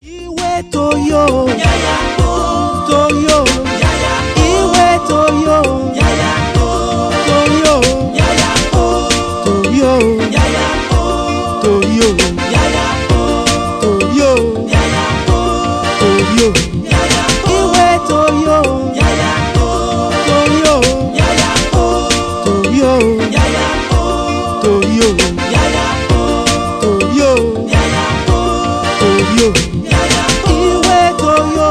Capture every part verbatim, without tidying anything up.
Iwe Toyo, Toyo, Iwe Toyo, Toyo, Toyo, Toyo, Toyo, Toyo, Iwe Toyo, Toyo, Toyo, Toyo, Toyo, Toyo, Iwe Toyo,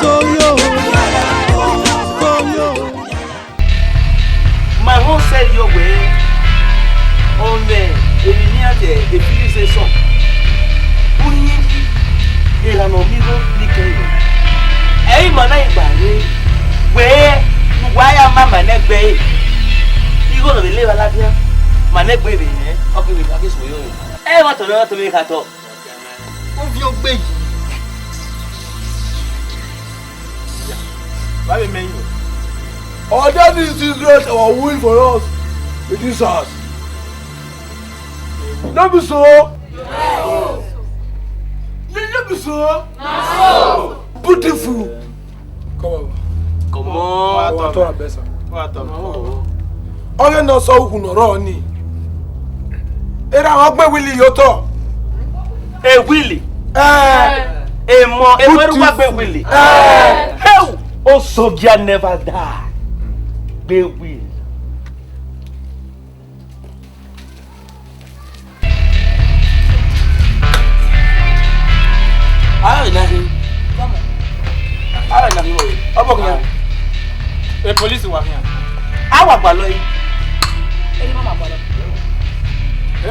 Toyo, Toyo. Ma họn sẹrriọ wẹẹ, ọ mwẹ emwi ne iran tie Efilisi sọn, uyinmwẹ erha ne ọ miẹn igho ni kẹe. Ẹ i ma na gba re wẹẹ ne uwa ya ma ma nẹgbẹe, igho ne ọ vbe le evba ladian, ma nẹgbẹe vbe nẹ, ọ ke vbe, ọ ke suẹn yọ. Ẹ i mwẹ otọ mwẹ, otọ mwẹ kha tọ. Ovbi ogbe yi. Why we men you? Our dad is too great our will for us in this house. No be so? No, no be so? Beautiful. Come on. Come on. Wa tọ abẹ sa. Wa tọ. Ọghe ne ọ sẹ ukhu ne ọ rrọọ nii. Erha mwẹ ọ gbe Willy ye otọ. E Willy. Eh. Emọ, emọ erha uwa gbe Willy. Eh. Hey, Osoja never die. Gbe Willy. Aro na hin. Aro na hin wọre. Ọ bọ khian. E police wa khian. A wa gbalọ yi. Eri ma ma gbalọ.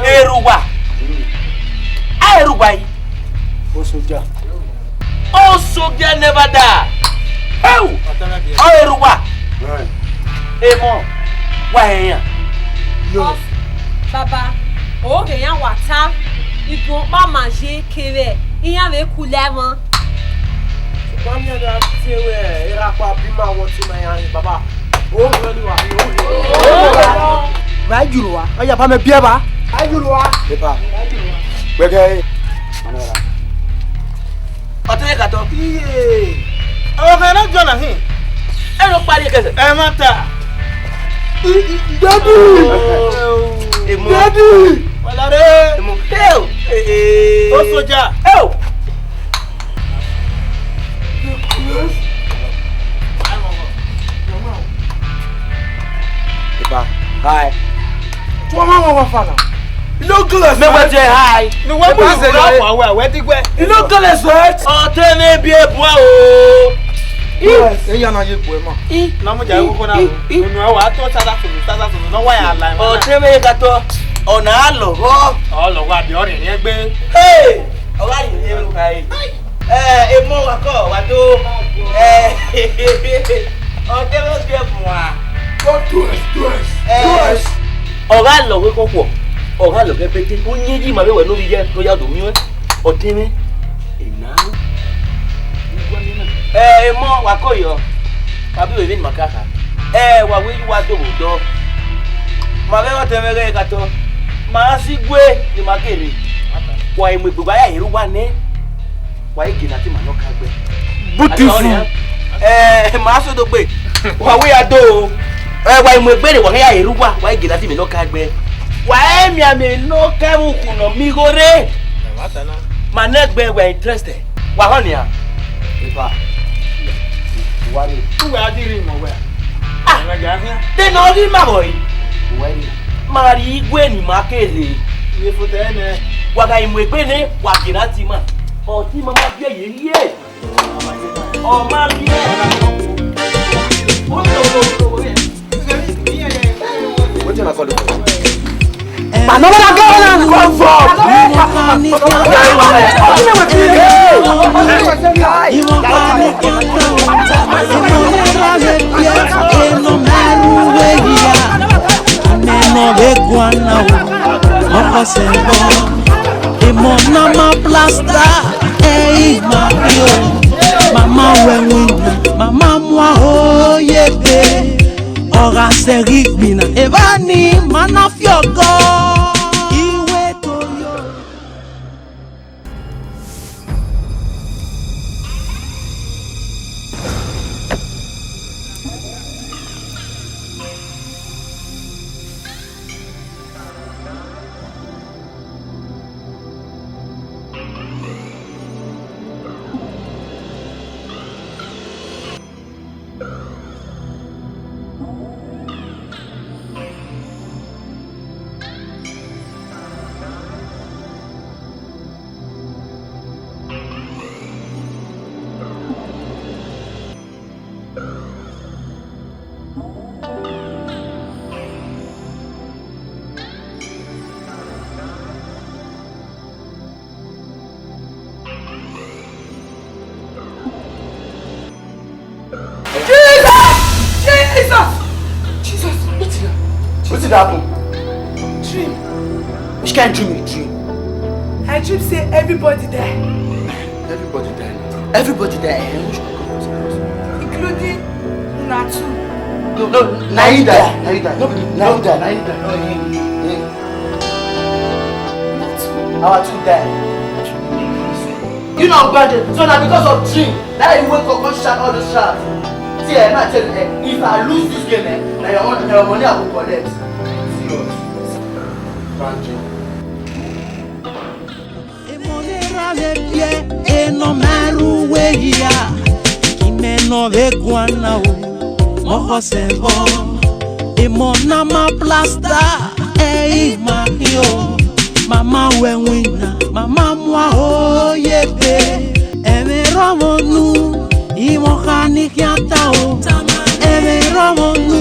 Erha uwa. A erha uwa yi. Osoja. Osoja never die. Hey! Ọ erha uwa. Emọ, wa hẹ iran. Yo. Baba, oghe iran wa ta, igun ọkpa ma ye kevbe iran vbe ku la ẹmwẹ. Sokpan miẹn gha tie wẹ erha ọkpa bi ma wọ ti ma iran, baba. O rẹ ni wa. Va juru wa. Ọ ya ba mẹ biẹ ba. A juru wa. Epa. Gbẹgẹ. Ọtẹn ka tọ. Iye. Ọmọ kan náà jọ na hin. Ẹ lọ parí ẹkẹsẹ. Ẹ má ta. Daddy. Emo. Daddy. Ọlọrẹ. Emo. Hell. Ó sọjà. Hell. Epa, hi. Wọ́n máa wọ wá fàlà. You no go like that. Mẹ wẹ jẹ hi. Ni wọ́n mú ìwúrọ̀ wà wẹ̀ wẹ́ dígbẹ́. You no go like that. Ọtẹ ne bi ebu o. Yes. Eya na ye bu ẹ ma. Na mo ja ko na. Onu wa to sada sunu, sada sunu. No wa ya la. Ọtẹ me ka tọ. Ọna alọ ho. Ọlọ wa bi ọrẹ yẹn gbé. Hey! Ọ gha rhie emwi ne u khare. Ẹ, emọ wa kọ, wa do. Ẹ, ọtẹn mwẹ biẹ bun a. Don't do it, do it, do it. Ọ gha lọghọ ekhọkhuọ, ọ gha lọghọ ẹbete, uyinmwẹ yi ma vbe wẹ ne ovbi ye ne ọ ya do miẹn ọtẹn mwẹ. Ena. Ẹ, emọ wa kọ yọ. Wa bi vbe vbene ima ka kha. Ẹ, wa wẹ ye uwa do vbe odọ. Ma vbe ọtẹn mwẹ ghẹ gha tọ. Ma gha si gue ne ima ke rre. Wa i mu egbe, wa ya rre uwa nẹ. Wa i gie ne a te ima ne ọ ka gbe. Beautiful. Ẹ, ma sẹ odogbe. Wa wẹ ya do. Ẹ, wa i mu egbe rre, wa ya rre uwa, wa i gie ne a te ima ne ọ ka gbe. Wa i miẹn amẹ ne ọ ka vbe ukhu ne ọ miẹn igho rre. Ma nẹgbẹe, wa interested. Wa họn nian. Epa. Uwa ni. Uwẹ a di rhie imọ wẹ. Ah. Ọmọ ya khian. De ne ọ ghi ma vbọ yi. Uwẹ ni. Ma rhie igue ne ima ke rre. Iye fo tẹ nẹ. Wa gha i mu egbe nẹ, wa gie ne a te ima. Ọ te ima ma biẹ ye rhie. Ọ ma biẹ. Wetin una call it? Another girl na come for. Emọ na ma plasta, ẹ i ma bio. Mama wẹ winna, mama mua oye be. Ọ gha sẹ ghi gbinna, evba ni ma na fi ọgọ. Iwe Toyo. Can't dream a dream. I dream say everybody die. Everybody die. Everybody die. Eh, which one come first? Including una too. No, no, na you die. Na you die. No, na you die. Na you die. No, eh, eh. Our two die. You know, brother. So now because of dream, now you wake up, go shout all the shots. See, eh, man, tell you, eh, if I lose this game, eh, now your own, now your money I will collect. Serious. Banjo. Emọ ne erha vbe biẹ, enọ ma ru uwu ehia, imẹ nọ vbe guan na o, mọ khọsẹ vbọ. Emọ na ma plasta, ẹ i ma khian o, ma ma ru ẹwinna, ma ma mu aro ye ebe. Ẹmwẹ rọmwọ nu, imọ kha ni khian ta o, ẹmwẹ rọmwọ nu,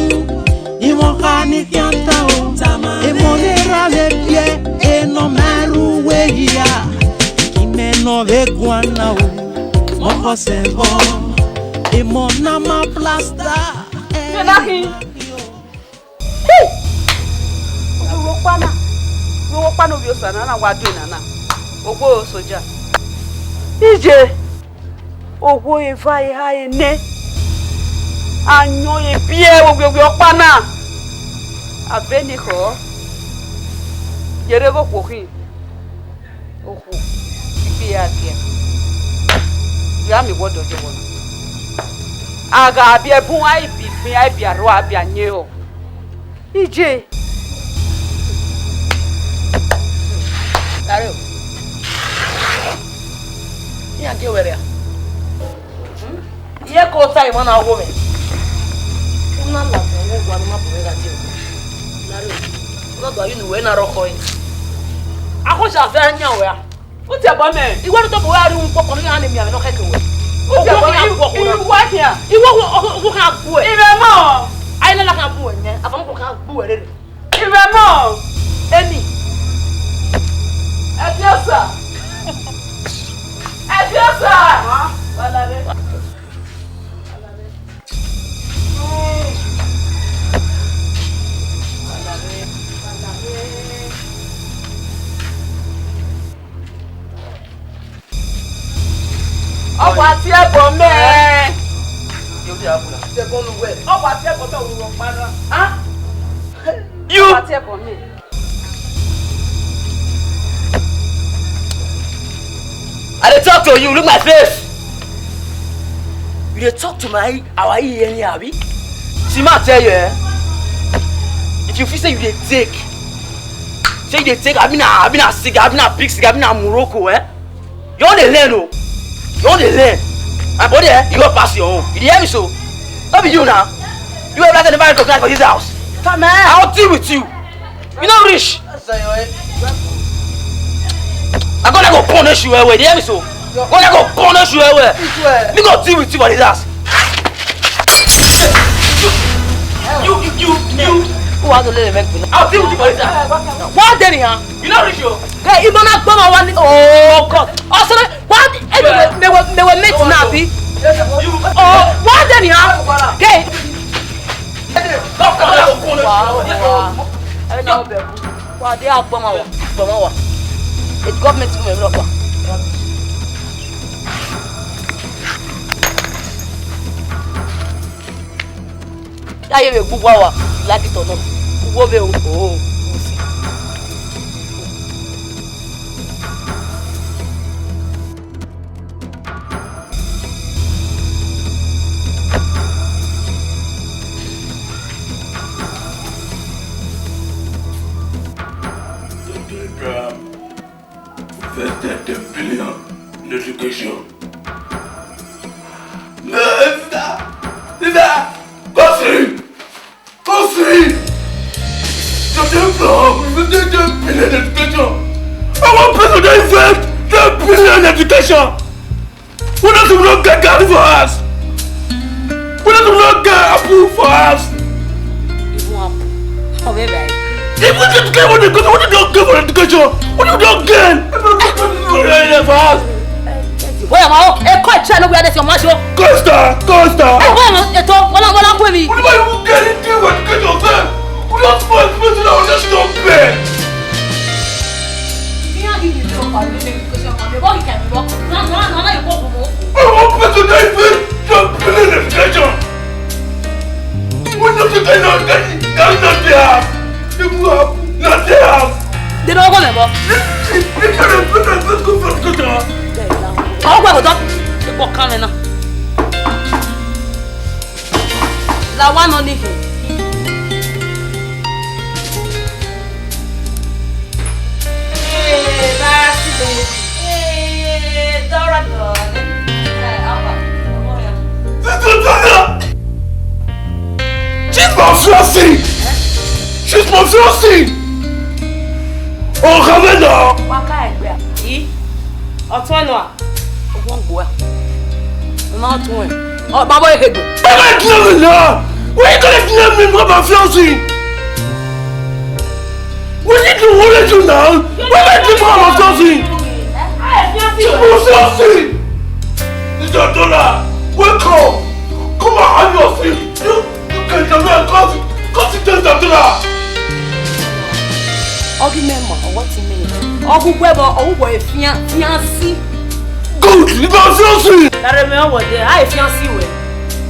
imọ kha ni khian ta o, emọ ne erha vbe biẹ, enọ ma ru uwu ehia, imẹ nọ vbe guan na o, mọ khọsẹ vbọ, emọ na ma plasta. Hey! Ovbi ọkpa na, ovbi ọkpa na, ovbi Osa na, na wa do ena na. Ogbo soja. Iye, ogho eva eha enẹ, ayọn ebiẹ ovbi ovbi ọkpa na. A vbe ne khọ, ye rre ghe okhuo khin. Okhuo, ikpia gia. Ya miẹn wẹ ọdọ yọghọ na. A gha biẹ bun, a i bi fin, a i bi arrua, a bi ayẹnhọ. Iye. Dare o. Iran gie wẹ rria. Iye ko ta emọ na wo mwẹ. U na ladian vbe owa ne u ma bu mwẹ gha die owa. Dare o. U na do a ye unu wẹ na rọkhọ ẹre. Akhuọsha vẹ a yan wẹ ra? U tie ẹbọ mẹ. I wẹ ne u tobọ wẹ a rrie uhunmwu kpokpo ne iran ne miẹn mwẹ ne ọ khẹke wẹ. U tie ẹbọ mẹ, i wa khian. I wa, u, u, u khian gbuẹ. I mwẹ mọ. A i na la khian gbuẹ nẹ, a fa mu ko khian gbuẹ rere. I mwẹ mọ. Eni. Ẹfiosa. Ẹfiosa. Wa la rre. Ọ wa tie ẹbọ mẹ. Ọ wa tie ẹbọ mẹ, orhunmwu ọkpa na. Ah? You. Ọ wa tie ẹbọ mẹ. I dey talk to you, look my face. You dey talk to my, our ear anyhow, abi? See, ma tell you, eh? If you feel say you dey take, say you dey take, abi na, abi na cigar, abi na big cigar, abi na Morocco, eh? You wan dey learn o. You wan dey learn. My body, eh, e hot pass your own. You dey hear me so? No be you na. You ever never recognize for this house? Come here. I wan deal with you. You no reach. I go, I go punish you well well. You dey hear me so? God, I go punish you well well. Me go deal with you for this house. You, you, you, you, you. Who want to let them make me? I'll deal with you for this house. What then, huh? You no reach o. Hey, you gonna go my one. Oh God. Oh, sorry. What? Hey, me, me, me, me, mate, na bi. Oh, what then, huh? Hey. Wow, wow. Ẹ na ọbẹ. Wa de agbọmọ wa, agbọmọ wa. E government mu ẹmrọ kpa. Ya ye vbe gbe uwa wa, like it or not. Uwo vbe o, o, o si. Invested ten billion in education. No, sister, sister, go see. Go see! Just a problem. If you take ten billion education, I want people to invest ten billion education. We not even get garri for us. We not even get apple for us. Even apple. Oh, baby. If we just get what they got, what they don't get for education, what you don't get? What you don't get for us? Bóyá ma ó, ẹ kọ́ ìtì àná wíwá dẹ́sí ọmọ aṣọ. Costa, Costa. Ẹ bóyá ma ètò wọlé wọlé kú mi. What about you get it? What you get yourself? We don't spoil the person. I will just stop there. Ọmọ pẹ̀tù náà ìfẹ́ jọ pẹ̀lú rẹ̀ fẹ́ jọ. Wọ́n jọ ti kẹ́ náà kẹ́yìn kẹ́yìn náà dé ha. Ibu ha náà dé ha. Dede ọgọ mẹ bọ. Ìfẹ́ rẹ̀ fẹ́ rẹ̀ fẹ́ kó fẹ́ kó jọ. Ọgọ ẹ̀kọ́ tọ́. Ipò kan rẹ̀ náà. La wa nọ ni hin. Hey, Darcy baby. Hey, Dora darling. Hey, how are you? Come on here. She's my fiancée. She's my fiancée. Oh, come on now. Waka ẹgbẹ. Yi. Ọtọn nọ a. Ọgbọn gbo a. Mo ma tun ẹ. Ọ, baba, e he do. Why am I doing it now? Why you gonna tell me about my fiancé? What you do? What did you now? Why am I doing my fiancé? My fiancé. It's your daughter. Welcome. Come on, have your seat. You, you can come here, come, come sit down, daughter. Ọ ghi mẹ ma, ọ wọtẹn mẹ. Ọ gu wẹ bọ, ọ gu wẹ fian, fiancé. Good, you go fiancé. Lare mẹ ọ wọ dẹ, a e fiancé wẹ.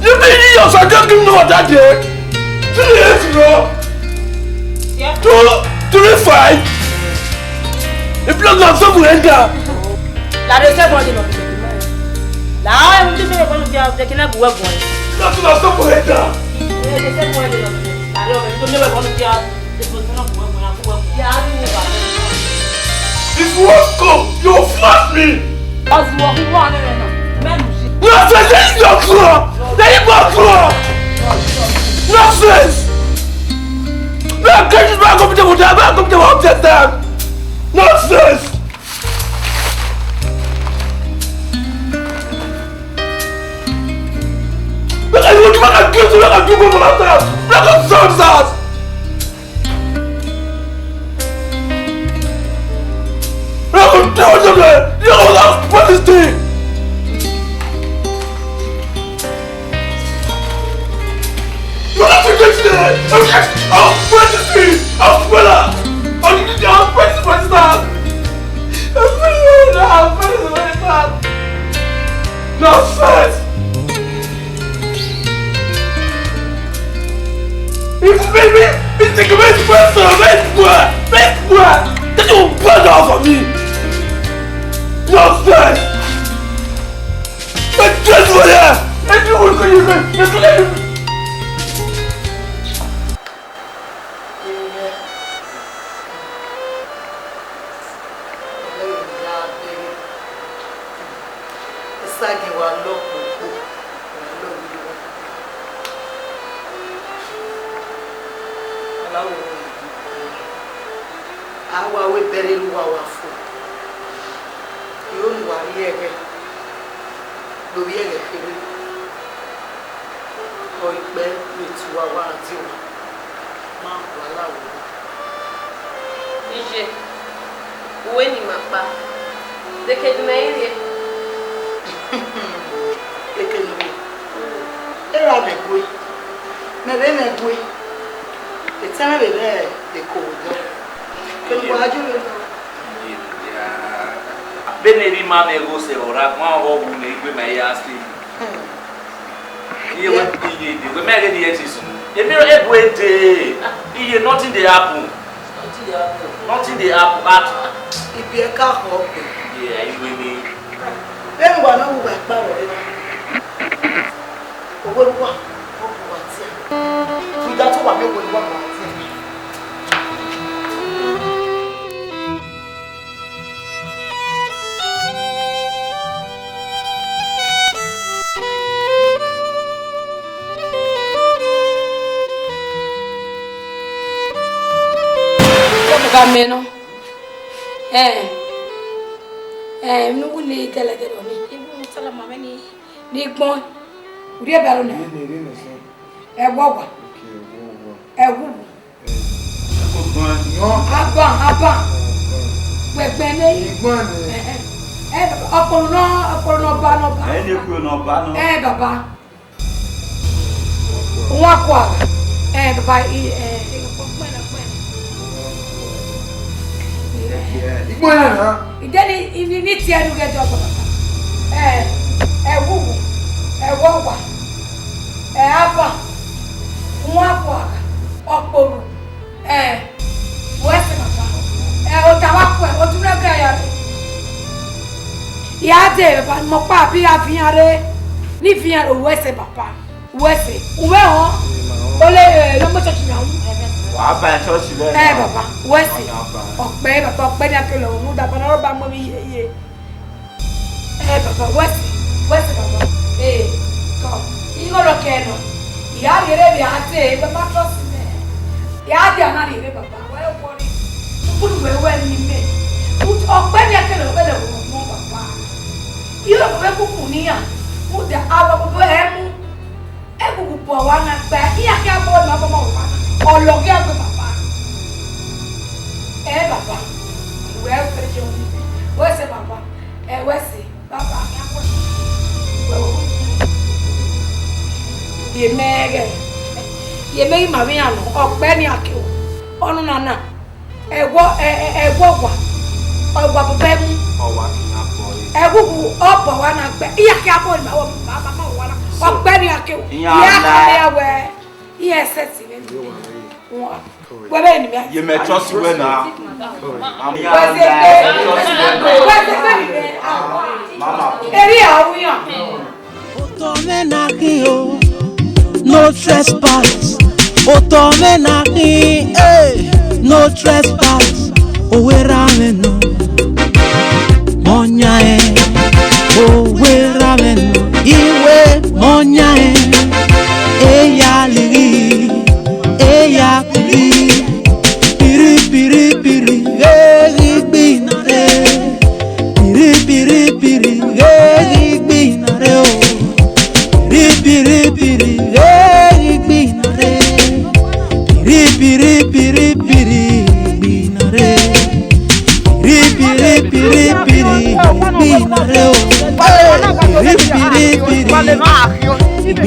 You mean you yourself don't give me what that day? Three years ago. Yeah. Two, three, five. If you don't have someone enter. Lare sẹ bọ de nọ. La e mu de me bọ nu dia de kina gu wẹ gu. That's not someone enter. Lare sẹ bọ de nọ. Lare o me do me bọ nu dia. If you want come, you flash me. Nonsense, this is your club. That is my club. Nonsense. Man, can't you back up to the hotel? Back up to the hotel, Sam. Nonsense. Make I go to my computer, make I do go for that. Make I solve that. Make I tell you, man. You know that police thing. You have to get there. You have to, I'll spread the thing. I'll spread that. I'll give you the, I'll spread the, spread that. I'll spread that. Nonsense. If baby, it's the best person, best boy, best boy. That you brought out for me. Nonsense. Best boy, yeah. That you will go, you go, you go. Isagi wa lọ kpokpo, wa lọ vbe iwa. Ọlauwẹ, a wa wẹ bẹrẹ ru uwa wa fo. Iro ne uwa rhie ẹghẹ, ne ovbi ẹghẹ kherhe. Ọ ikpẹ vbe te uwa wa rhan die uwa, ma gualọ aro. Iye, uwẹ ne ima kpa, de ke ne imẹ i rhie? Eke ne u rhie? Erha mẹ gue, mẹ vbe mwẹ gue, etẹn mwẹ vbe rre eko vbe odẹ. Ke ne uwa je vbe nọ? Vbene emwi ima mwẹ gho sẹ vbe ọre agbọn ọghọ wu ne I gue ma ya si. Hmm. Iye wẹ, iye de, wẹ mẹ ghe ne irẹn ti sunu. Emwi rẹ bu ede. Iye, nothing dey happen. Nothing dey happen at all. Ibiẹ ka khọ gbe. Iye, a i wẹ ni. Vbene uwa nọ wu uwa ẹkpa rrọọ re na. Owẹ ne uwa, ọ bu uwa dia. Uda te uwa miẹn owẹ ne uwa bu uwa dia. Ọmọ gha mẹ nọ. Ẹn. Ẹn, emwi ne u wu ni gẹlẹgẹlẹ ọnii. Iwu ne u tala ma mwẹ nii. Ne I gbọn. U rhie ẹbaro nẹ? Ẹwọwa. Ẹwu. Aban, aban. Wẹ gbẹn ne. Ẹhẹn. Ẹ, ọkpọlọ nọ, ọkpọlọ nọ ba, nọ ba. Ẹ ne kue nọ ba nọ. Ẹ, baba. Wọn kua. Ẹ, baba, i, ẹ, ẹ, ọkpọlọ nọ ba. Igbo na na. Ide ni, ni, ni tie ẹre ughe dọgbọ. Eh, ẹwu, ẹwu ọwa, eh, ava, uwanguagha, ọkpogho, eh, wẹ sẹ baba. Eh, ota wa kuẹ, otu ne ga ya rre. Ya dee, baba, mẹ ọkpa bi ra vian rre, ne I vian rre, wẹ sẹ baba. Wẹ sẹ, u vbe họn, ole, eh, ne ọ mu church yan wu. Wa ba church vbe. Eh, baba, wẹ sẹ. Ọkpẹ, baba, ọkpẹ ne a kele ọmọ, u da bana rọba mu emwi ye ye. Eh, baba, wẹ sẹ, wẹ sẹ, baba. Eh, come, igho rọ kẹ nọ. I ya rhie rre vbe a te, baba, trust me. I ya dia na rhie rre, baba, wẹ worry. Ukunu wẹ wẹ ni mẹ. Ọkpẹ ne a kele ọmọ, baba. Irẹn vbe kuku ne iran, rhunmwuda avbe ọmọ ẹre mu. Egugu bọ wa na gbe, iran khian bọ na bọ ma wa na. Ọlọ ghi a gbe baba. Eh, baba. Wẹ fẹ yo. Wẹ sẹ, baba. Eh, wẹ sẹ, baba. Wẹ wo. Ye mẹ ghẹ. Ye mẹ ghi ma vbe iran nọ. Ọkpẹ ne a kele. Ọnọna na. Ẹwọ, ẹ, ẹ, ẹwọ wa, ọwa bọbọ ẹwu. Ọwa kina bọ re. Ẹghughu ọbọ wa na gbe, iran khian bọ ma, ma, ma, ma wa na. So, ọkpẹ ne iran kele, iran iran na. Khian ya wẹ, iran ẹsẹ si vbe. Wa. Wẹ vbe ni mẹ. Ye mẹ trust wẹ na. Wẹ se pe, wẹ se pe ni mẹ. Mama. Eri a wu iran. Otọ mwẹ na khin o, no trespass. Otọ mwẹ na khin, eh, no trespass. Owerra mwẹ nọ, mọ yan ẹn. Owerra mwẹ nọ, iwe mọ yan ẹn. Eya lighi, eya kiri, piri, piri, piri, ghe ghi gbinna rre. Piri, piri, piri, ghe ghi gbinna rre o. Piri, piri, piri, ghe ghi gbinna rre. Piri, piri, piri, piri, gbinna rre. Piri, piri, piri, piri, gbinna rre o. Piri, piri, piri, gbinna rre.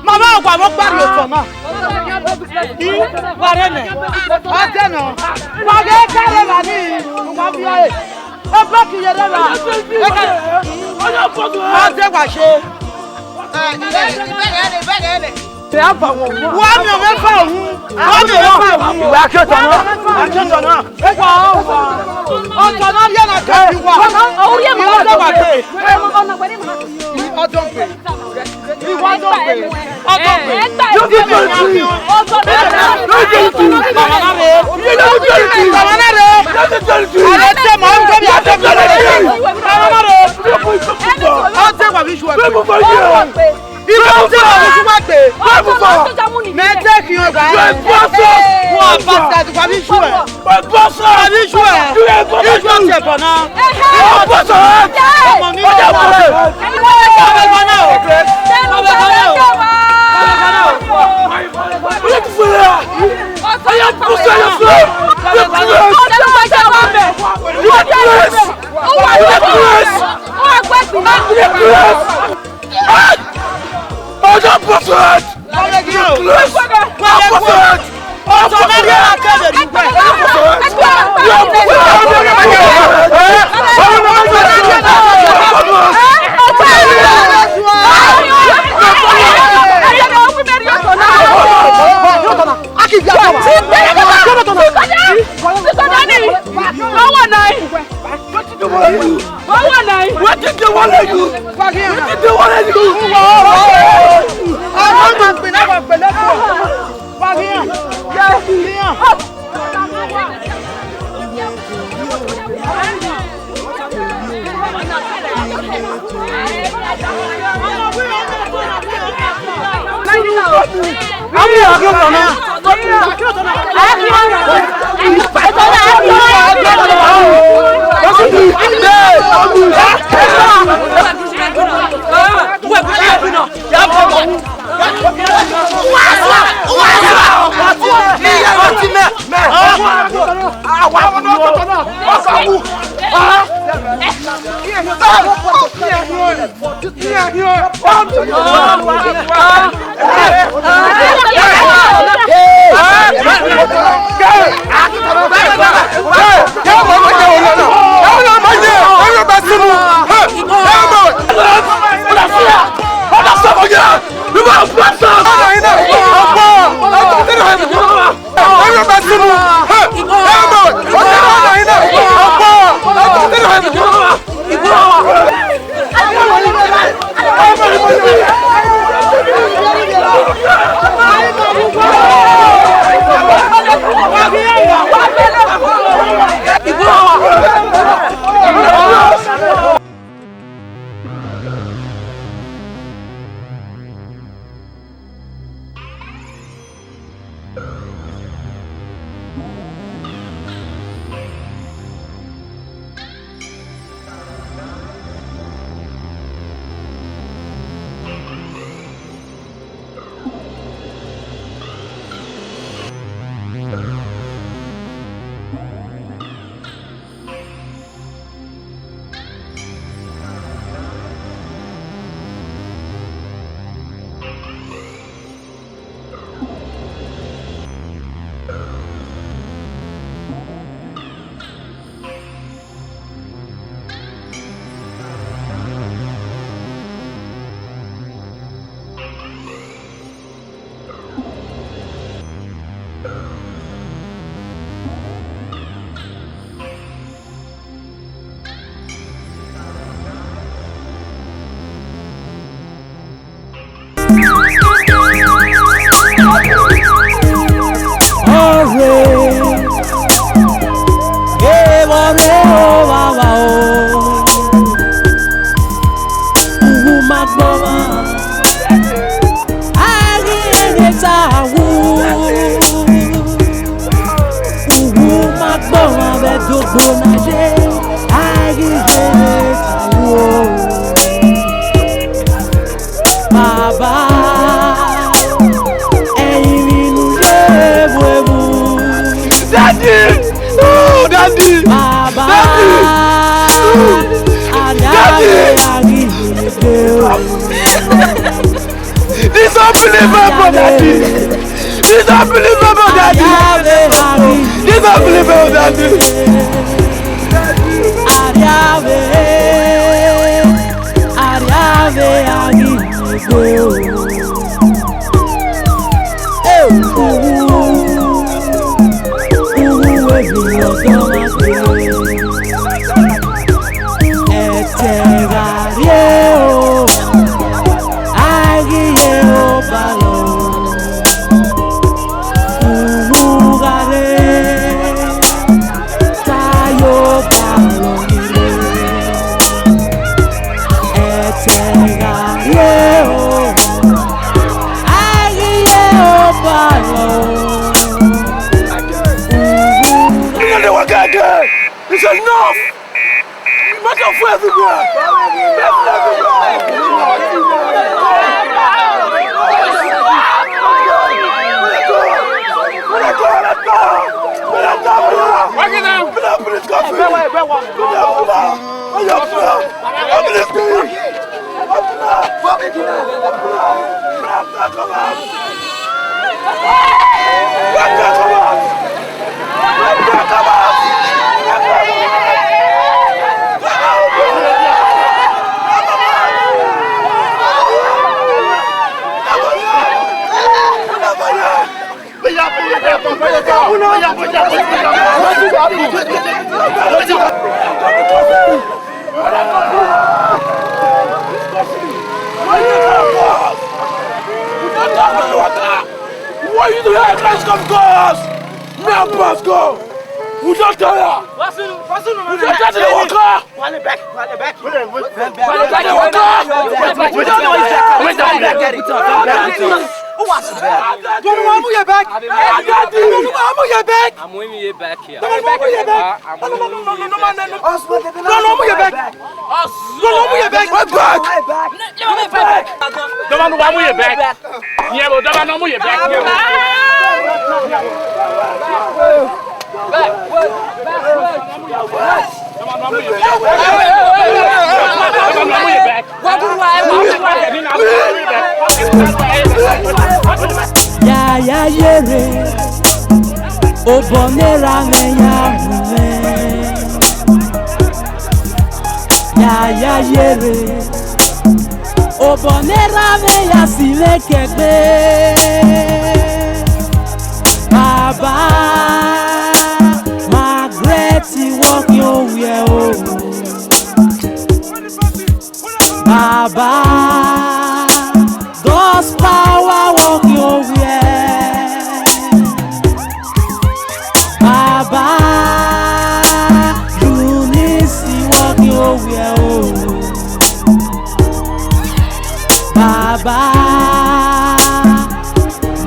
Mama, wa vbe ọkpa rhie otọ na. I, wa rre nẹ. Wa dẹ nọ. Wa ghẹ ka rre evba nii, wa viọ ẹre. Ọ block ye rre evba. Wa dẹ wa ye. Wa miẹn mwẹ fa wu. Wa miẹn mwẹ fa wu. Wa ke otọ na. Wa ke otọ na. Wa, wa. Otọ na rhie na ke wa. Ọ rhie ma. Wa dẹ wa ke. Ọ dọ gbe. Iwọ dọ gbe. Ọ dọ gbe. Ọmọ na rre. Ọmọ na rre. Ààrẹ tẹ mọ, ọmọ na rre. Ọ tẹ wà bí ju ẹgbẹ. Iwọ tẹ wà bí ju ẹgbẹ. Mẹ tẹ kí ọ gba. Wọ́n bá ṣe àdùkọ́ bí ju ẹ. Bọ́sọ̀! Àbí iṣu ẹ̀? Iṣu ẹ̀ bọ̀ náà. Bọ́sọ̀! Ọmọ mi lọ. Ọbẹ̀ kan náà o. Ọbẹ̀ kan náà o. Ọbẹ̀ kan náà o. Ọbẹ̀ kan náà o. Ọjọ́ prophet! Prophet! Prophet! Wetin dey worry you? Wetin dey worry you? Wetin dey worry you? Ọrhe, evba mwẹ evba o, uwu ma gbọmwa, a ghi rre ta wu. Uwu ma gbọmwa vbe Ẹdo gbo na ye, a ghi rre ta wu. Baba, ẹrinmwi ne u ye vbe evun. Daddy! Oh, Daddy! Baba, Daddy! Daddy! This unbelievable, Daddy! This unbelievable, Daddy! This unbelievable, Daddy! Arriave, arriave, arriave. Ẹtẹ gha rrie o, a ghi ye Obalọ. Uwu gha rre, ta ye Obalọ rre. Ẹtẹ gha rrie o, a ghi ye Obalọ. Uwu gha rre. It's enough! Make am full everywhere! Make full everywhere! Why you do that? Let's come, cause me and boss go. We don't tire. We don't tire to the worker. We don't tire to the worker. Who wants to beg? Don't want your bag. Don't want your bag. I'm waving you back here. Don't want your bag. No, no, no, no, no, no, no, no, no. Don't want your bag. Don't want your bag. Bag. Don't want your bag. Yeah, but don't want your bag. Ya, ya, yere, obọ ne erha mwẹ ya hu mwẹ. Ya, ya, yere, obọ ne erha mwẹ ya si mwẹ kẹgbe. Baba, Margaret, I wọ khian owiẹ o. Baba, God's power work your way. Baba, Eunice work your way. Oh. Baba,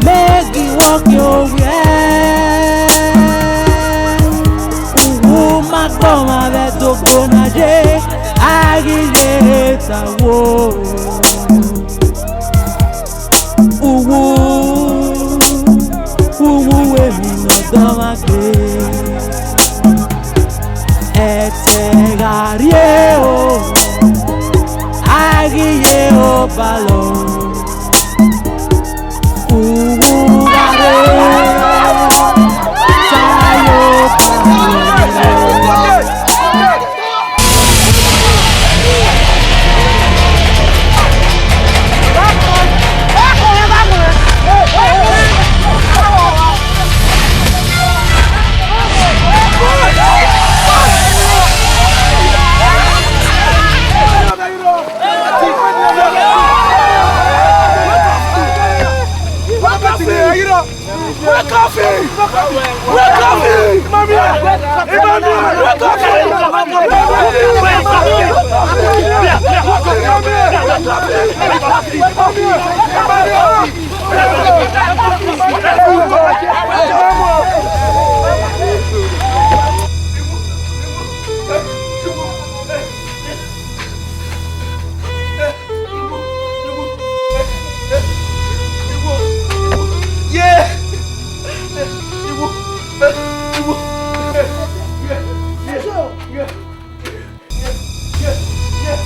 Maggie work your way. Uwu ma gbọmwa vbe ẹdogbo na ye, a ghi ye ta wo. Uwu, uwu emwi ne ọ dọmwa gbe. Ẹtẹ gha rrie o, a ghi ye obalọ. Uwu gha rre, tayo tayo. Wake up! Wake up! Emmanuel! Emmanuel! Wake up!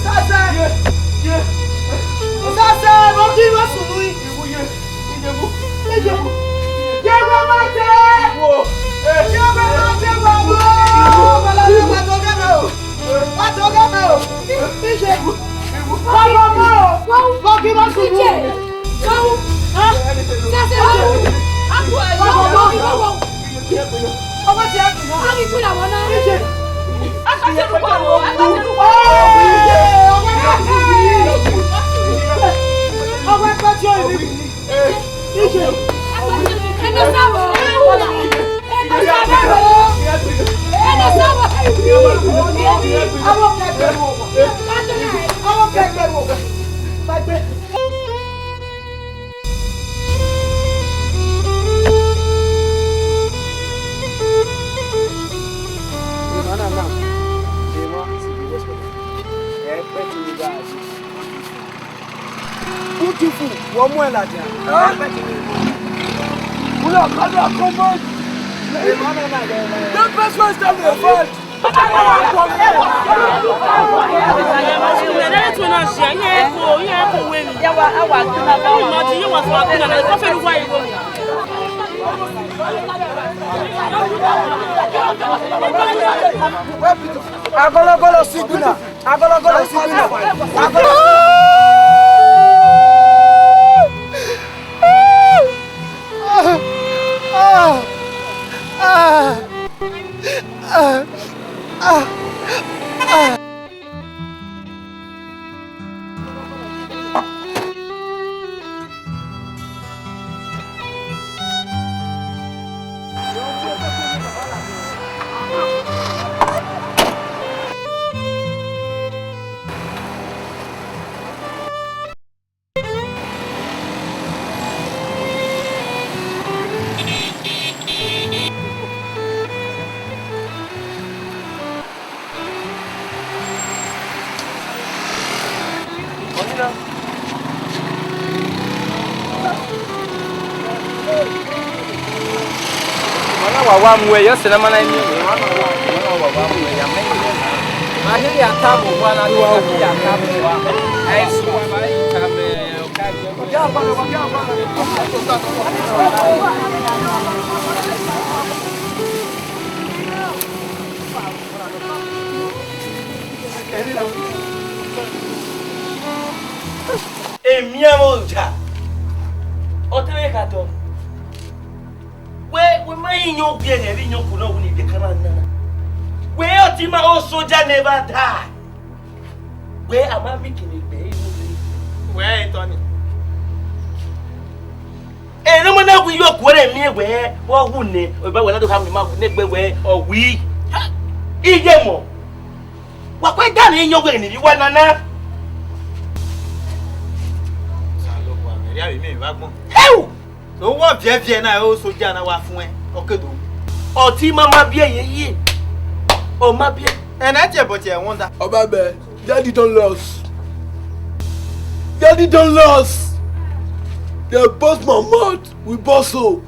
Sasa! Sasa! Mo kí wọ́n sùn lórí. Jẹ́wọ́ máa jẹ́! Jẹ́wọ́ máa jẹ́ wà wọ́! Ọmọ lọ́dún pàtó gẹ́gẹ́ o! Pàtó gẹ́gẹ́ o! Níṣe! Wọ́n lọ mọ́ o! Mo kí wọ́n sùn lórí. Beautiful, wọ mu ẹn ladian. Wúlò kọ́dọ̀ kó mọ́. The first one stand the front. Agọlọgọlọ signal. Agọlọgọlọ signal. Agọlọ- Wa wa mu ẹre, ọ sẹ ne a ma na miẹn wẹ, wa na wa, wa na wa, wa mu ẹre, ya mẹ. Ma hia ya ta vbe owa na, ya ta vbe owa. Ẹ i sẹ uwa ma i ta mẹ, ọ ka jẹ. Emianmwẹ oja, ọ te vbe kha tọ. Wẹ, wẹ ma iyẹn owiẹ ne ẹvbo iyọnko ne ọ wu ni de kama na. Wẹ, ọtẹn ima, ọ soja never die. Wẹ, a ma miẹn kene egbe ẹre mu rre. Wẹ, etọ ni. Ẹ ne ọ ma na wu iyọnko rẹ miẹn wẹ, ọ wu nẹ, ọ ba wẹ na do kha mu ma wu nẹ egbe wẹ, ọ wi. Ha! Iye mọ. Wa kue da ne iyọnko ni vbe uwa nana. Osanobua, mẹ rhie avbe imẹ vbe agbọn. Hẹu! Owọ viẹviẹ na, ẹ, ọ soja na wa fuẹn, ọ ke do. Ọtẹn ima ma biẹ yeye. Ọ ma biẹ. Ẹn, I tie but I wonder. Ọba bẹ, Daddy don lost. Daddy don lost. They burst my mouth with bottle.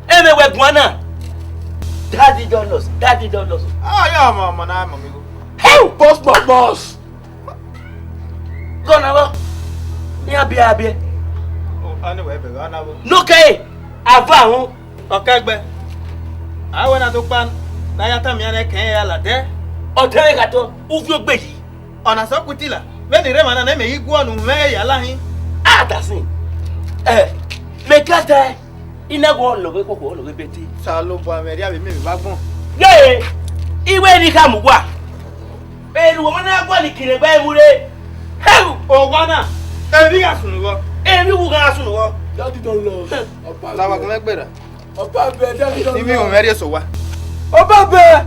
Ẹ vbe wẹ guan na. Daddy don lost. Daddy don lost. Ah, ya, ọmọ, ọmọ na, mọ mi go. Hẹu! Burst my mouth. Gọ na vbọ, iran biẹ a biẹ. Ọ, a ni wẹ bẹghe, a na vbọ. Nokẹe, a va run. Ọkẹgbẹ, a wẹ na do kpa ne a ya tama iran ne ẹkẹn ya la dẹ. Ọ te vbe gha tọ, uvbi ogbe yi. Ọna sẹ ọkputila, vbene I rre emwa na ne mẹ ghi guọnọ mwẹ ya la hin. A da sin. Ẹ, mẹ ka tae, I na wẹ ọlọghẹ koko, ọlọghẹ bẹtẹ. Osanobua, mẹ rhie avbe imẹ vbe agbọn. Ye, I wẹ ne I khama uwa. Erhu ọmọ na gualọ ikirẹ gba ẹvbo rre. Hẹu! Owa na, emwi gha sunu vbọ? Emwi wu gha sunu vbọ? Daddy don lost. Ọba bẹ. Ọba bẹ, Daddy don lost. Ivbi mwẹ rhie sẹ owa. Ọba bẹ.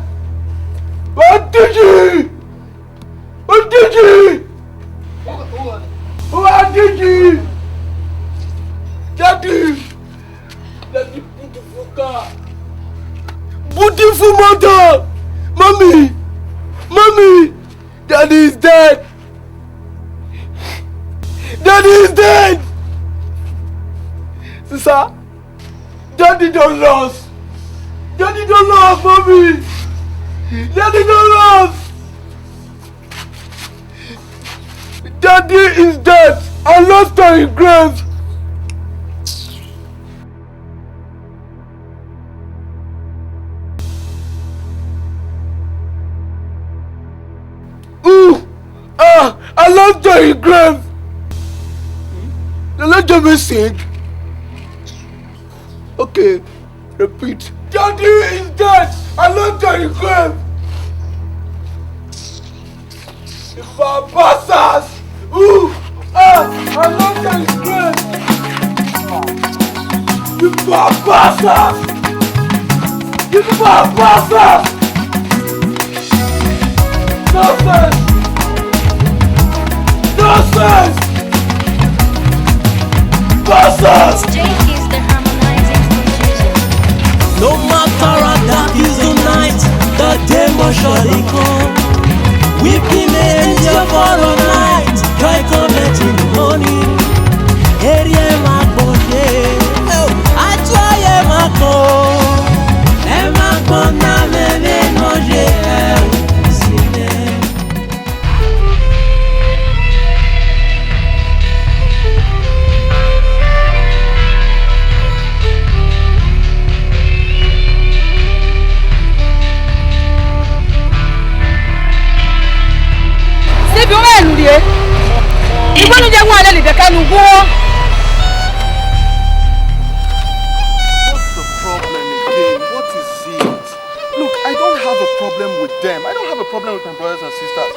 Odiji! Odiji! Odiji! Daddy! Daddy, beautiful car. Beautiful mother. Mommy. Mommy. Daddy is dead. Daddy is dead. Sister, Daddy don lost. Daddy don lost, Mommy. Daddy don lost. Daddy is dead and lost to his grave. Ooh, ah, and lost to his grave. The Lord John sing. Okay. Repeat. Daddy is dead. I love Daddy grave. If our pastors who are, I love Daddy grave. If our pastors, if our pastors. Nonsense! Nonsense! Nonsense! J K's the harmonizing producer. No matter how dark is the night, the day must surely come. Weeping may endure for a night, joy cometh in the morning. Eri ẹ ma gbọnde, ajo ye ma kọ, ẹ ma gbọn na mwẹ vbene ọ ye ẹ si nẹ. Sibi u mwẹ enu rrie, I wẹ ne u ye wan lele vbe ẹka ne u wu. What's the problem again? What is it? Look, I don't have a problem with them. I don't have a problem with my brothers and sisters.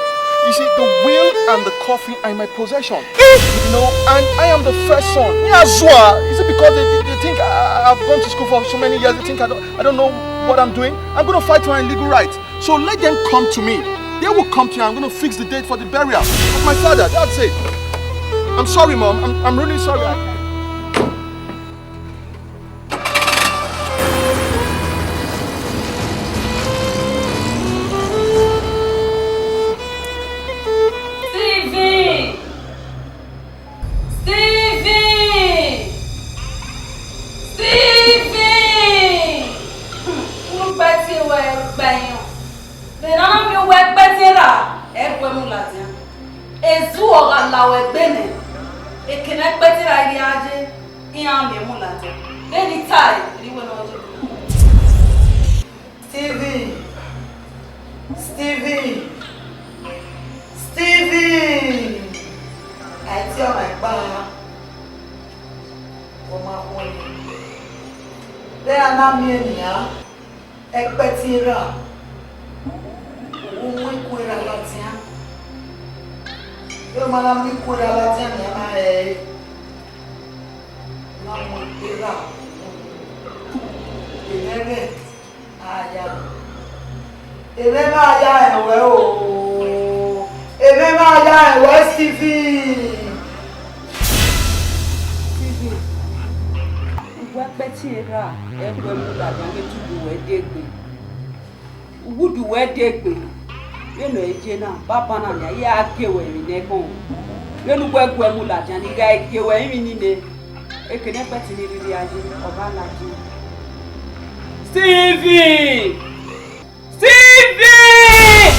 You see, the will and the coffin are in my possession. You know, and I am the first son. Yeah, sure. Is it because they, they, they think I, I've gone to school for so many years? They think I don't, I don't know what I'm doing? I'm going to fight for my legal rights. So let them come to me. They will come to you. I'm going to fix the date for the burial of my father. That's it. I'm sorry, Mom. I'm, I'm really sorry. I Stephen! Stephen! Stephen! Hmm, wọ́n Vbe a na miẹn nian, ẹkpẹti erha, u mu iku erha ladian. Vbe ma na mu iku erha ladian nian, ma hẹ ẹre, na mu erha, emẹ ẹghẹ a ya. Emẹ ma ya rẹn wẹ o. Emẹ ma ya rẹn wẹ, Steven. Steven, uwu ẹkpẹti erha, ẹguẹ mu ladian, vbe te udu wẹ degbe. Uwudu wẹ degbe, vbene ọ ye na, banbanna nian, I ya gie wẹ emwi ne ẹkhọn, vbene uwẹ guẹ mu ladian, ne I gha gie wẹ emwi nene, eke ne ẹkpẹti ni rhirhi a ye, ọ gha ladian. Steven! Steven!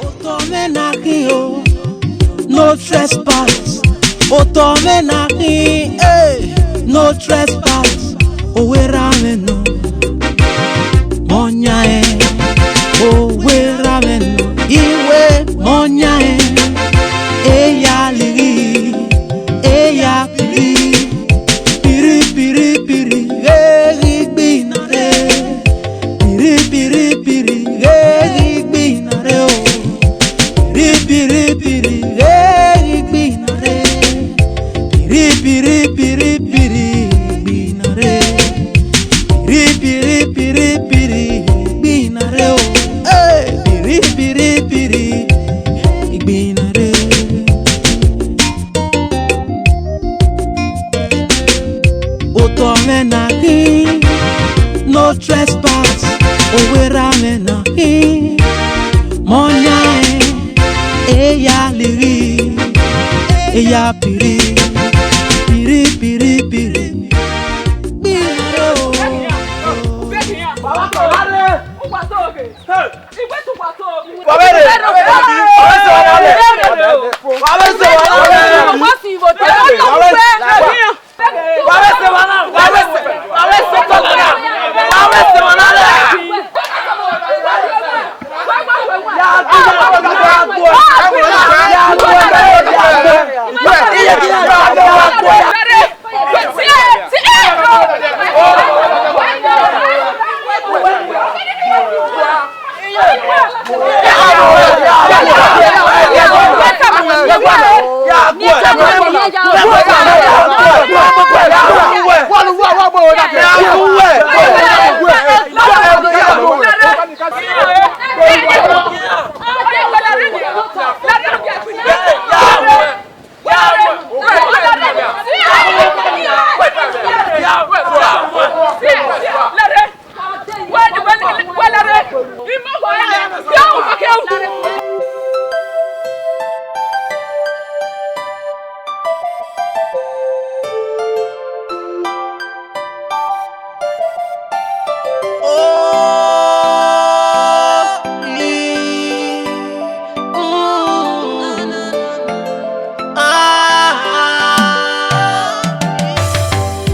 Otọ mwẹ na khin o, no trespass. Otọ mwẹ na khin, eh, no trespass. Owerra mwẹ nọ, mọ yan ẹn. Owerra mwẹ nọ, iwe mọ yan ẹn. Eya lighi, eya piri, piri, piri, piri, ghe ghi gbinna rre. Piri, piri, piri, ghe ghi gbinna rre o. Piri, piri, piri, ghe ghi gbinna rre. Piri, piri, piri, piri, gbinna rre. Piri, piri, piri, piri, gbinna rre o. Eh, piri, piri, piri, gbinna rre. Otọ mwẹ na khin, no trespass. Owerra mwẹ na khin, mọ yan ẹn. Eya lighi, eya piri, piri, piri, piri. Gbinna rre o.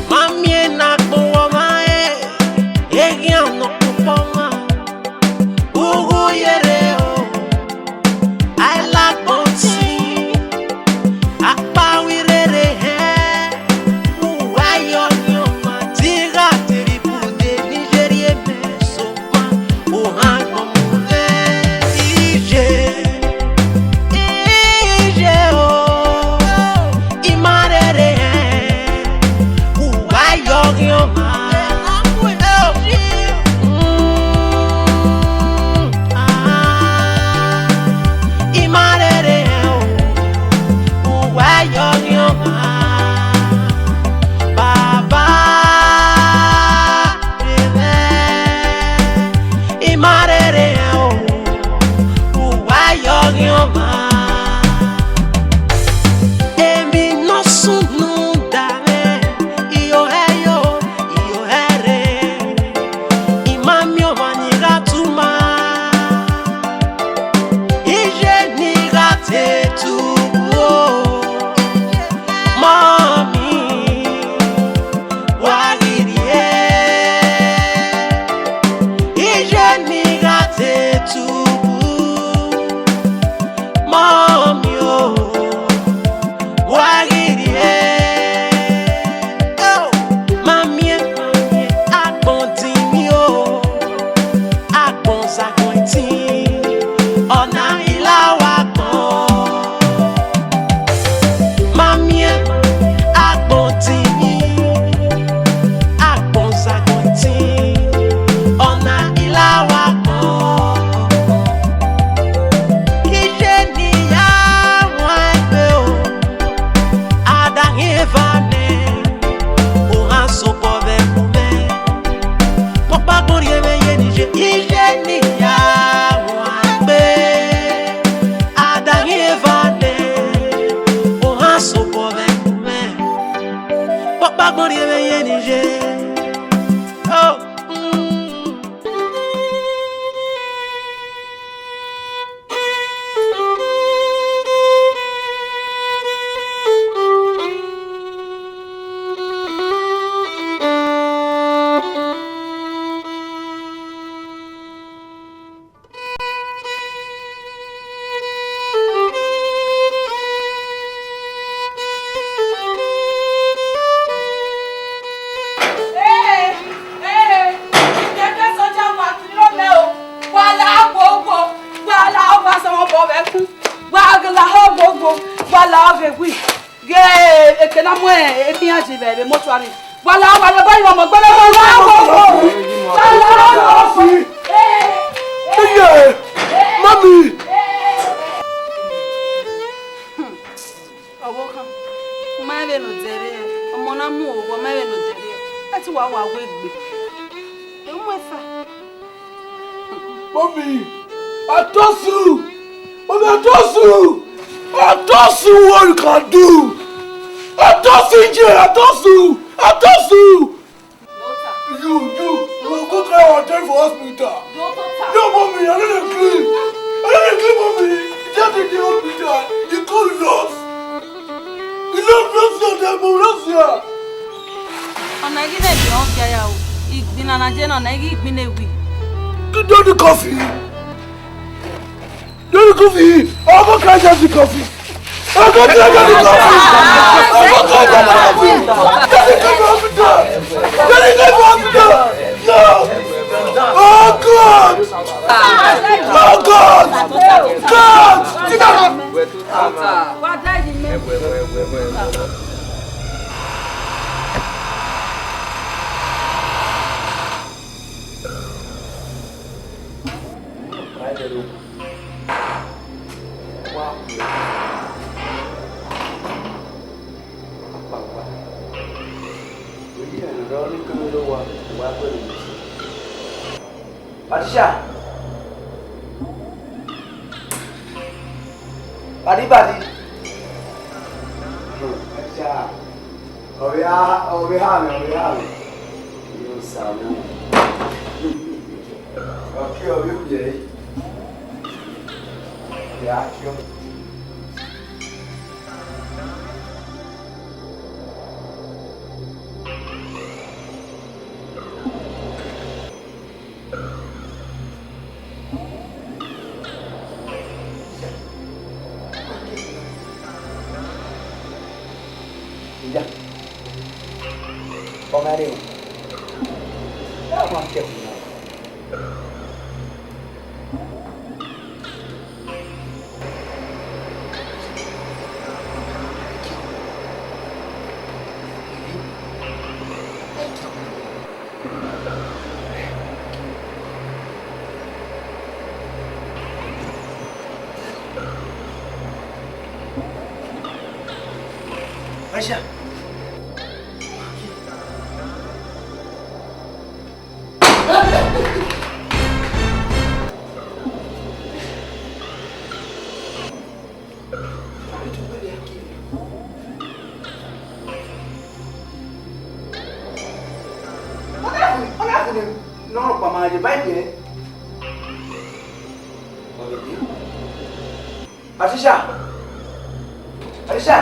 Ma miẹn ne agbọn wẹ ọmwa ẹre, eghian nọ kpokpọ ọmwa, ughu ye rre o, a i la agbọn sin, akpawẹ irherhe hẹ, uwa ye ọmwa, te I gha te rhie ibude ne I ye rhie mẹ so. Ohan gbọmọ mwẹ iye, iye o, I ma rherhe hẹ, uwa ye ọghian ọmwa. La ọghe wi, ghe eke na mu ekhian yi vbe vbe mortuary. Wa la, wa la, ba yi ọmọ gbele, wa la, wa la, wa la. Iye, mami. Ọvbokhan, ma vbe ne odẹ rre, ọmọ na mu owa, ma vbe ne odẹ rre, a te wa wa wegbe. Emu esa. Mommy, I trust you. Mommy, I trust you. I trust you. What you can do? I trust you, Ije. I trust you. I trust you. Daughter. You, you, you go cry our death for hospital. Daughter. No, mommy, I no dey clean. I no dey clean, mommy. Just dey dey hospital. You go lost. You no lost your death, mommy, lost your. Ọna ghi ne ẹdẹ ọ gia ya o. Igbinna na je na, ọna ghi igbinna ewi. Don't do coffee. Don't do coffee. I'll go cry just the coffee. I'll go cry just the coffee. I'll go cry just the coffee. Just the coffee hospital. Just the coffee hospital. No. Oh God. Oh God. God. Sit down. Wa da yi mẹ. Patricia! Badi, badi. Hmm, Patricia. Ọ vbe ha, ọ vbe ha mwẹ, ọ vbe ha mwẹ. Yo, Samu. Ọ ke ọ vbe wiẹ ẹre. Ọ vbe ha ke ọ. Iya. Ọmọ rẹ o. Ya ma kẹ fún wa. Aisha. Ọ na fune, ọ na fune ne ọ rhọkpa ma ye ba ibiẹn. Patricia! Patricia!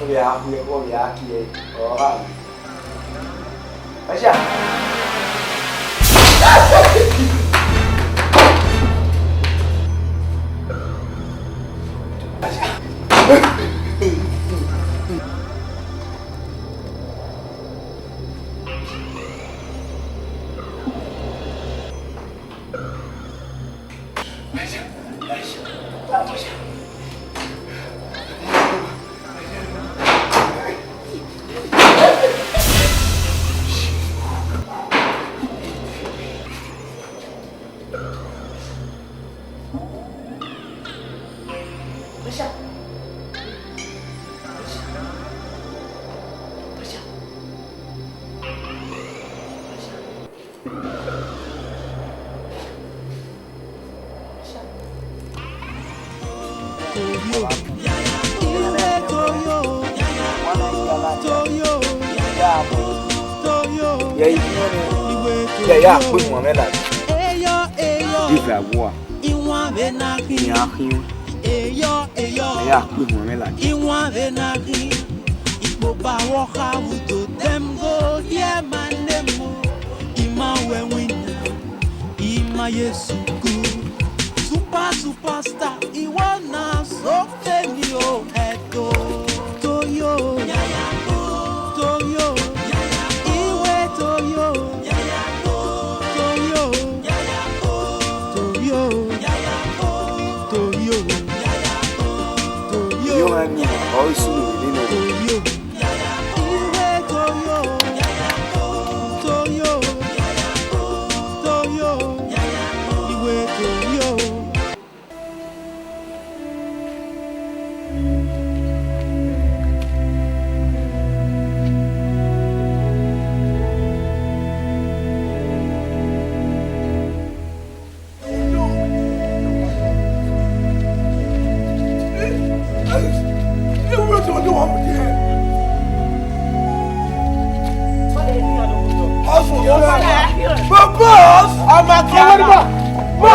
Ọ vbe a khuẹ, ọ vbe a kie, ọ gha vbe. Patricia! Ya, ya, ya, kpe mu mwẹ ladian. Ive awua. Iran khian. Ya kpe mu mwẹ ladian. Iwẹn vbe na ghi, ikpoba vbe ọ kha vbe udo, them go there, my name o. I ma wẹ winner, I ma Yesu good. Super, superstar, I wanna so pay me o, Edo. Toyo, yaya, Toyo, yaya, Iwe Toyo, yaya, Toyo, yaya, Toyo, yaya, Toyo, yaya, Toyo.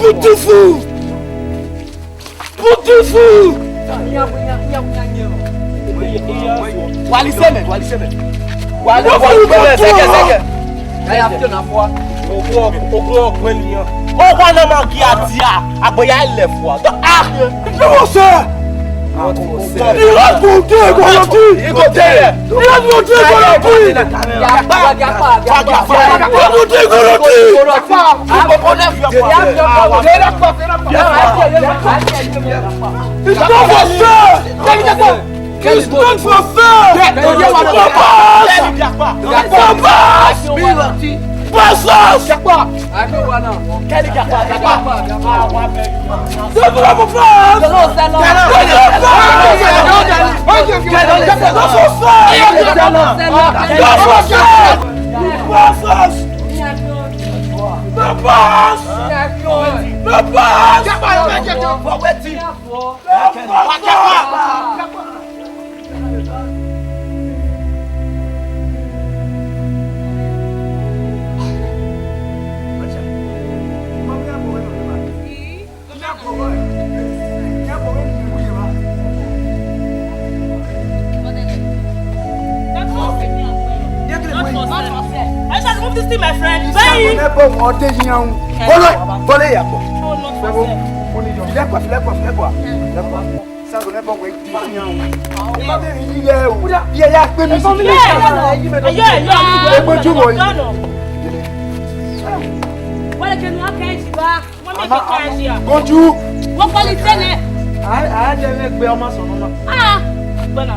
Beautiful! Beautiful! Wali sẹmẹ, wali sẹmẹ. Wali, wali sẹmẹ, sẹkẹ, sẹkẹ. Ogun ọgbẹn nian. Ọgua na ma gia dia, agbẹya lẹ fua. Ah, you know what, sir? He has no day go lucky. He go there. He has no day go lucky. He has no day go lucky. It's not for sale. It's not for sale. Papa! Papa! Pastors! Don't clap for France! Don't clap for France! Don't clap for France! Pastors! Pastors! Pastors! I shall remove this thing, my friend. Bye. Bọ́lá, bọ́lá ìyàpọ̀. Filẹ̀ pa, filẹ̀ pa, filẹ̀ pa. Filẹ̀ pa. Sago ne bọ wẹ di yan. Ima bẹ ri ye o. Ye ya pe mi si. Ayo, ayo. Egbe ju wo yi. Wale ke nu aka ji ba. Mama, goju. Wo kọli tene. A, a je me gbe ọmọ sọ mama. Ah, gbọna.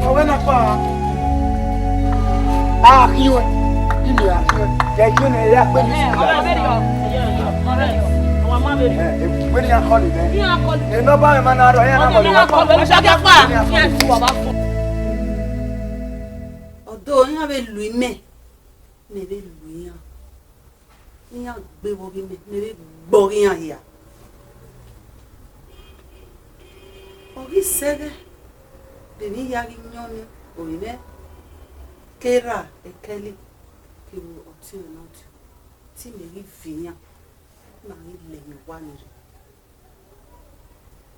Ọwẹ na pa. A khian. Imi a khian. Ke je ne ya pe mi si. Ọmọ abẹrẹ yọ. Ọmọ abẹrẹ yọ. Wẹ ni a kọli nẹ. Ni a kọli. Ẹ nọ ba ẹ ma na rọ, ẹ na kọli. Ọdọ iran vbe lu imẹ, mẹ vbe lu iran. Iran gbe vbe ọghe mẹ, mẹ vbe gbe ọghe iran hia. Ọ ghi sẹghẹ, de emwi hia ghi yọn nẹ, orinmwẹ ke ra ẹkẹlẹ kevbe ọtiọnrẹn ne ọ di, te imẹ ghi viọ iran, ma ghi lẹ emwi owa ni rre.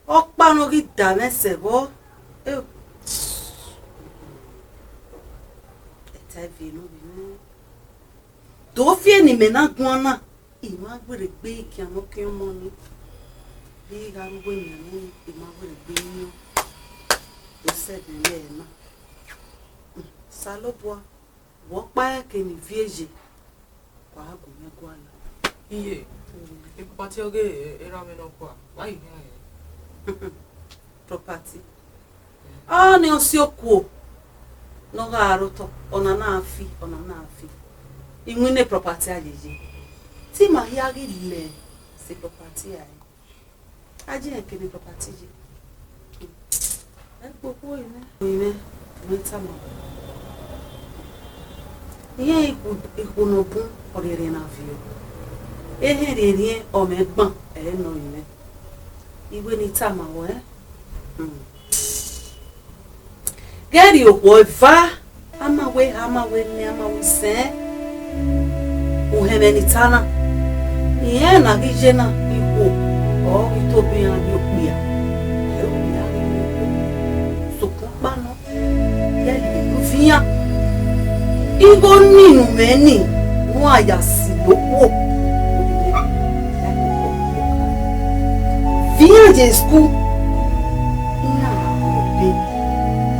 Ọkpa ne ọ ghi da mwẹ sẹ vbọ, eo, ẹta ivie ne ọ vbe mwẹ. Do fi eni mẹ na guan na, I ma werriegbe khian ne ọ khian ọmọ ni, vbe I gha rre uwu enian ni, I ma werriegbe yan do sẹ ẹdẹnẹrẹ na. Osanobua, vbe ọkpa ẹre ke ne I viẹ ye, wa gu mwẹ gualọ. Iye, property ọghe erha mwẹ nọkhua, wa ghi khian rẹn. Property. Ọnii ọ si okuo ne ọ gha rre otọ, ọna na fi, ọna na fi. Iwinna property a yeye. Te ima hia ghi lẹ sẹ property rae, a je rẹn kene property ye. Ẹ gbe okhuo ẹre mwẹ. Ẹre mwẹ, mwẹ tama. Irẹn ikhuo, ikhuo ne ọ bun ọrriẹrriẹ na viọ. Ehẹn rhiẹnrhiẹn ọ mwẹ gban ẹre nọ rinmwẹ. I wẹ ne I tama ruẹ, ghẹ rhie okhuo eva, a ma wẹ eha, a ma wẹ eniẹn, a ma wẹ isẹn, uhẹnmwẹ ne I ta na, irẹn na ghi ye na, ikhuo ọre ọ ghi tobọ iran rhie okpia, ẹ i re okpia ghi rhie okhuo, sokpan ọkpa nọ, ya lele uvian. Igho ni ne u mwẹ ni, ne uwa ya si ne okhuo. Vian ye school, iran gha rre ọbe,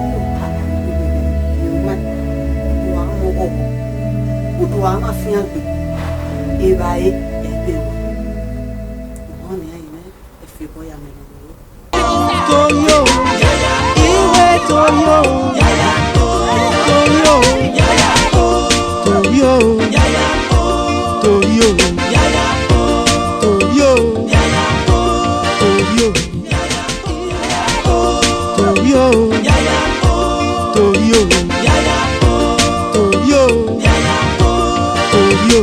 iran gha rre ọbe, udu a mwẹ ọghọghọ, udu a mwẹ afiangbe, evbare ẹbe ruẹ. Ọmọ nian, ẹfe obọ ya mẹ ne ro. Toyo, iwe Toyo, Toyo, Toyo, Toyo, Toyo, Toyo, Toyo, Toyo, Toyo, Toyo.